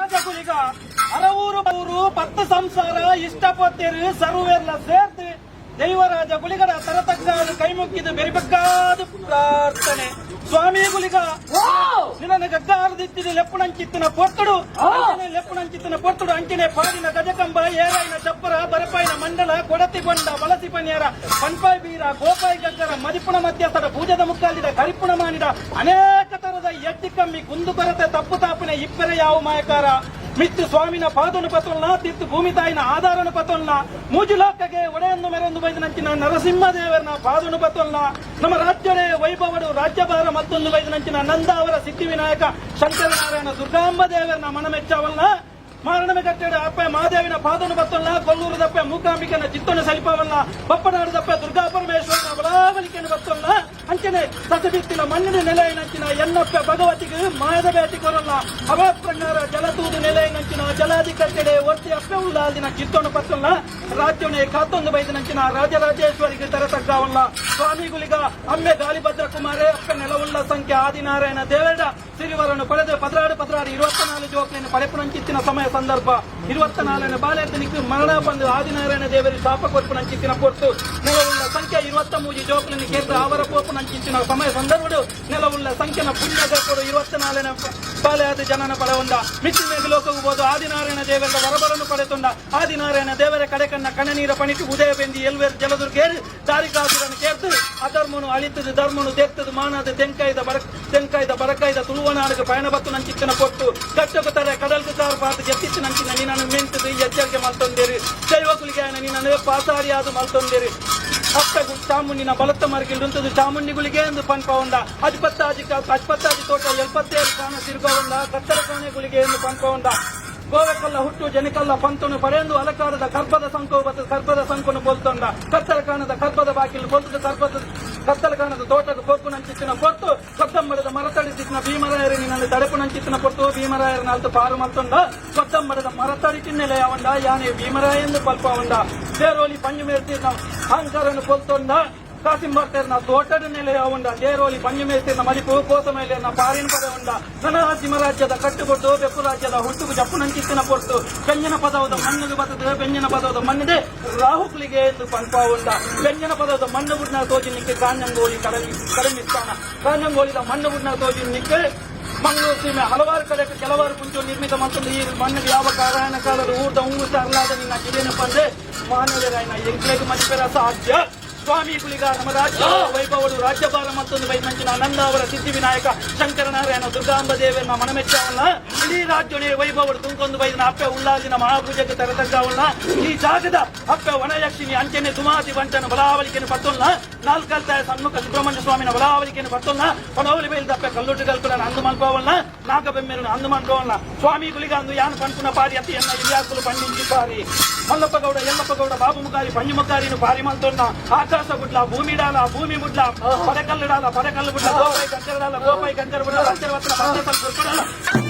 ರಾಜಕುಲಿಗ ಅರವೂರು ಊರು ಪತ್ತು ಸಂಸಾರ ಇಷ್ಟಪತ್ತೇರು ಸರ್ವೆಲ್ಲ ಸೇರ್ದು ದೈವರಾಜ ಗುಳಿಗಡ ತರತಕ್ಕಾದ ಕೈಮುಕ್ಕಿದು ಬೆರಿಬಕ್ಕಾದ ಪ್ರಾರ್ಥನೆ. ಸ್ವಾಮಿ ಗುಳಿಗ, ನಿನ್ನ ಗಗ್ಗಾರದಿತ್ತಿದ ಲೆಪ್ಪುನಂಚಿತ್ತಿನ ಪೊರ್ತುಡು ಅಂಚನೆ, ಲೆಪ್ಪುನಂಚಿತ್ತಿನ ಪೊರ್ತುಡು ಅಂಚನೆ ಪಾಡಿನ ಗಜಕಂಬ, ಏರಾಯಿನ ಚಪ್ಪರ, ಬರಪಾಯಿನ ಮಂಡಲ, ಕೊಡತಿ ಬೊಂಡ, ಬಳಸಿ ಪನಿಯರ, ಪನ್ಪಾಯ್ ಬೀರ, ಗೋಪಾಯಿ ಗಗ್ಗರ, ಮದಿಪುಣ ಮಧ್ಯಸ್ಥರ, ಪೂಜದ ಮುಕ್ಕಾಲಿದ, ಕರಿಪುಣ ಮಾನಿದ, ಅನೇಕ ತರದ ಎಡ್ಡಿ ಕಮ್ಮಿ ಕುಂದು ಕೊರತೆ ತಪ್ಪು ತಾಪಿನ ಇಪ್ಪರೆ ಯಾವ ಮಾಯಕಾರ. ಮಿತ್ತು ಸ್ವಾಮಿನ ಪಾದನು ಪತೊಲ್ನ, ತಿತ್ತು ಭೂಮಿ ತಾಯಿನ ಆಧಾರನು ಪತೊಲ್ನ, ಮೂಜುಲೋಕಗೆ ಒಡೆಯನ್ನು ಮೆರೊಂದು ಬೈದನಂಚಿನ ನರಸಿಂಹದೇವರನ ಪಾದನು ಪತೊಲ್ನ, ನಮ್ಮ ರಾಜ್ಯದೇ ವೈಭವಡು ರಾಜ್ಯಭಾರ ಮತ್ತೊಂದು ಬೈದನಂಚಿನ ನಂದಾವರ ಸಿದ್ಧಿವಿನಾಯಕ ಶಂಕರನಾರಾಯಣ ದುರ್ಗಾಂಬ ದೇವರನ ಮನಮೆಚ್ಚವಲ್ಲ. ಮಾರಣಮೆ ಕಟ್ಟೆಡು ಅಪ್ಪೆ ಮಹಾದೇವಿನ ಪಾದನು ಬತ್ತೊಲ್ಲ, ಕೊಲ್ಲೂರು ದಪ್ಪೆ ಮೂಕಾಂಬಿಕೆನ ಚಿತ್ತನು ಸಲಿಪವಲ್ಲ, ಬಪ್ಪನಾಡು ದಪ್ಪೆ ದುರ್ಗಾ ಪರಮೇಶ್ವರನ ಬಲಾವಲಿಕೆಯನ್ನು ಬತ್ತೊಲ್ಲ, ಅಂಚನೆ ಸಸಬಿತ್ತಿನ ಮಣ್ಣಿನ ನೆಲೆಯಿನಂಚಿನ ಎನ್ನಪ್ಪೆ ಭಗವತಿಗೆ ಮಾಯದ ಬೇಟಿ ಕೊರಲ್ಲ, ಅವಪ್ರಂಗಾರ ಜಲತೂದು ನೆಲೆಯಿನಂಚಿನ ಜಲಾದಿ ಕಟ್ಟೆಡೆ ಒತ್ತಿ ಅಪ್ಪೆ ಉಳ್ಳಾದಿನ ಚಿತ್ತೋಣ ಪತ್ತೊಲ್ಲ, ರಾಜ್ಯವನೇ ಕಾತೊಂದು ಬೈದನಂಚಿನ ರಾಜರಾಜೇಶ್ವರಿಗೆ ತರತಗ್ಗವಲ್ಲ. ಸ್ವಾಮಿಗುಲಿಗ, ಅಮ್ಮೆ ಗಾಲಿಭದ್ರ ಕುಮಾರೇ, ಅಪ್ಪೆ ನೆಲವುಳ್ಳ ಸಂಖ್ಯೆ ಆದಿನಾರಾಯಣ ದೇವರ ಸಿರಿವರನ್ನು ಪಡೆದು 12 12 24 ಜೋಕ್ಲಿನ ಪಡೆಪುನಂಚಿತ್ತಿನ ಸಮಯ ಸಂದರ್ಭ, 24ನೇ ಬಾಲೆತ್ತನಿக்கு ಮರಣ ಬಂದು ಆದಿನಾರಾಯಣ ದೇವರಿ ಶಾಪ ಕೊರ್ಪುನಂಚಿತ್ತಿನ ಪೊರ್ತು, ನೆಲವುಳ್ಳ ಸಂಖ್ಯೆ 23 ಜೋಕ್ಲಿನ ಕೇಂದ್ರ ಅವರ ಪೋಪುನಂಚಿತ್ತಿನ ಸಮಯ ಸಂದರ್ಭಡು, ನೆಲವುಳ್ಳ ಸಂಖ್ಯೆನ ಪುಣ್ಯದ ಕೊಡು 24ನೇ ಬಾಲೆ ಆದ ಜನನ ಪಡೆಯುಂಡ ಮಿಚ್ಚಿ ಮೇಘ ಲೋಕವು ಬೋದು ಆದಿನಾರಾಯಣ ದೇವರ ವರಬರನ್ನು ಪಡೆತುಂಡ. ಆದಿನಾರಾಯಣ ದೇವರ ಕಡೆಕನ್ನ ಕಣನೀರ ಪಣಿಟ್ಟು ಉದಯ ಬೆಂದಿ ಎಲ್ವೇರ್ ಜಲದುರ್ಗೇರು ದಾರಿಕಾಸುರನ್ನು ಕೇರ್ತು ಅಧರ್ಮನು ಅಳಿತದು ಧರ್ಮನು ತೆತ್ತದು ಮಾನದ ತೆಂಕಾಯ್ದ ಬರ ತೆಂಕಾಯ್ದ ಬರಕಾಯ್ದ ತುಳುವನಾಡಿಗೆ ಪಯಣ ಬತ್ತು ನಂಚಿತ್ತಿನ ಪೊಟ್ಟು, ಕಟ್ಟకు ತಾರೆ ಕಡಲ್ಕು ಕಾರು ಪಾತು ಜತ್ತಿತ್ತು ನಂಚಿನ ನಿನ್ನನ್ನು ಮೆಂತದು ಎಚ್ಚರಿಕೆ ಮಲ್ತೊಂದೇರು. ದೈವಕುಲಿಗೆ ನಿನ್ನನ್ನು ಪಾಸಾರಿಯಾದು ಮಲ್ತೊಂದೇರು. ಅಪ್ಪಗು ಚಾಮುಂಡಿನ ಬಲತ್ತ ಮರಗಿಲ್ದುಂತದು ಚಾಮುಂಡಿಗಳಿಗೆ ಎಂದು ಪನ್ಪವಂಡ. ಅಜ್ಪತ್ತಾಜಿ ಅಜ್ಪತ್ತಾಜಿ ತೋಟ ಎಲ್ಪತ್ತೇಳು ಕಾಣ ತಿರುಗವಂಡ, ಕತ್ತರ ಕಾಣೆಗಳಿಗೆ ಎಂದು ಪನ್ಪವಂಡ. ಗೋವೆಕಲ್ಲ ಹುಟ್ಟು ಜನಕಲ್ಲ ಪಂತನು ಪಡೆಯಂದು ಅಲಕಾರದ ಕರ್ಪದ ಸಂಕು ಬತ್ತ ಕರ್ಪದ ಸಂಕುನು ಪೊಲ್ತೊಂಡ. ಕತ್ತಲ ಕಾಣದ ಕರ್ಪದ ಬಾಕಿಲು ಪೊಲ್ತದ ಕರ್ಪದ ಕತ್ತಲ ಕಾಣದ ತೋಟದ ಪೊಕ್ಕು ನಂಚಿತ್ತಿನ ಪೊರ್ತು, ಕೊತ್ತಂಬಳದ ಮರತಡಿಸಿನ ಭೀಮರಾಯರ ನಿನ್ನನ್ನು ತಡೆಪು ನಂಚಿತ್ತಿನ ಪೊರ್ತು, ಭೀಮರಾಯರ ನಾಲ್ತು ಪಾರು ಮಲ್ತೊಂಡ. ಕೊತ್ತಂಬಳದ ಮರತಡಿ ತಿನ್ನೆಲೆಯವೊಂಡ, ಯಾನೆ ಭೀಮರಾಯೆಂದು ಪಲ್ಪವಂಡ. ದೇರೋಲಿ ಪಂಜು ಮೇರ್ತಿರ್ನ ಅಹಂಕಾರನು ಪೊಲ್ತೊಂಡ. ಕಾಸಿಂ ಬರ್ತೇರ್ನ ತೋಟದ ನೆಲೆಯ ಉಂಡ. ದೇರೋಲಿ ಪಂಜು ಮೇರ್ತಿರ್ನ ಮದಿಪು ಕೋಸ ಮೇಲೆರ್ನ ಪಾರಿನ ಪದ ಉಂಡ. ನನಸಿಂಹ ರಾಜ್ಯದ ಕಟ್ಟುಕೊಟ್ಟು ಬೆಪ್ಪು ರಾಜ್ಯದ ಹುಟ್ಟುಗು ಜಪ್ಪು ನಂಚಿತ್ತಿನ ಪೊರ್ತು, ಬೆಂಜನ ಪದವದ ಮಣ್ಣುಗು ಬತ್ತದ ಬೆಂಜನ ಪದವದ ಮಣ್ಣಿದೆ ರಾಹುಕುಲಿಗೆ ಎಂದು ಪನ್ಪ ಉಂಡ. ಬೆಂಜನ ಪದವದ ಮಣ್ಣು ಬುಡ್ನ ತೋಜಿನಿಕ್ಕೆ ಕಾಂಜಂಗೋಲಿ ಕಡಲಿ ಕಡಮಿಸ್ತಾನ. ಕಾಂಜಂಗೋಲಿದ ಮಣ್ಣು ಬುಡ್ನ ತೋಜಿನಿಕ್ಕೆ ಮಂಗಳೂರು ಸೀಮೆ ಹಲವಾರು ಕಡೆ ಕೆಲವಾರು ಕುಂಚು ನಿರ್ಮಿತ ಮತ್ತು ಈ ಮಣ್ಣಿಗೆ ಯಾವ ಕಾರಣ ಕಾಲದ ಊರ್ದ ಉಂಗುಸ ಅರ್ಲಾದ ನಿನ್ನ ಕಿರೇನಪ್ಪ ಅಂದ್ರೆ ಮಾನವರಾಯನ ಎಂಕ್ಲೇಗ್ ಮದಿಪೆರ ಸಾಧ್ಯ. ಸ್ವಾಮಿ ಕುಲಿಗ, ನಮ್ಮ ರಾಜ್ಯ ವೈಭವರು ರಾಜ್ಯಭಾರ ಮತ್ತೊಂದು ಬೈಮಂಚಿನ ನಂದಾವರ ಸಿದ್ಧಿವಿನಾಯಕ ಶಂಕರನಾರಾಯಣ ದುರ್ಗಾಂಬ ದೇವರನ್ನ ಮನಮೆಚ್ಚವಲ್ಲ. ಇಡೀ ರಾಜ್ಯನೇ ವೈಭವರು ತುಂಕೊಂದು ಬೈದನ ಅಪ್ಪೆ ಉಳ್ಳಾದಿನ ಮಹಾಪೂಜೆಗೆ ತರತಗ್ಗವಲ್ಲ. ಈ ಜಾಗದ ಅಪ್ಪೆ ವನಯಕ್ಷಿಣಿ ಅಂಚನೆ ಸುಮಾತಿ ವಂಚನ ಬಲಾವಳಿಕೆಯನ್ನು ಪತ್ತೊಲ್ಲ, ನಾಲ್ಕಲ್ತಾಯ ಸಣ್ಮುಖ ಸುಬ್ರಹ್ಮಣ್ಯ ಸ್ವಾಮಿನ ಬಲಾವಳಿಕೆಯನ್ನು ಪತ್ತೊಲ್ಲ, ಪಣವಲಿ ಬೈಲ್ದಪ್ಪೆ ಕಲ್ಲುಟ್ಟು ಕಲ್ಪುನ ಅಂದು ಮನ್ಕೋವಲ್ಲ, ನಾಗಬೆಮ್ಮೆರನ್ನು ಅಂದು ಮನ್ಕೋವಲ್ಲ. ಸ್ವಾಮಿ ಕುಲಿಗ, ಅಂದು ಯಾನು ಪನ್ಪುನ ಪಾರಿ ಅತಿ ಎನ್ನ ಇಲಿಯಾಕುಲು ಪಂಡಿಂಚಿ ಪಾರಿ. ಮಲ್ಲಪ್ಪ ಗೌಡ, ಯಲ್ಲಪ್ಪ ಗೌಡ, ಬಾಬು ಮುಖಾರಿ, ಪಂಜು ಮುಖಾರಿನು ಪಾರಿ ಮಲ್ತೊನ್ನ. ಆಕಾಶ ಗುಡ್ಲ, ಭೂಮಿಡಾಲ, ಭೂಮಿ ಬುಡ್ಲ, ಪಡಕಲ್ಲುಡಾಲ, ಪಡಕಲ್ಲು ಬುಡ್ಲ, ಗೋಪಾಯಿ ಕಂಚರಡಾಲ, ಗೋಪಾಯಿ ಕಂಚರ ಬುಡ್ಲ, ಅಂಚರವತ್ತನ ಪಂಚ ಸ್ವಲ್ಪ.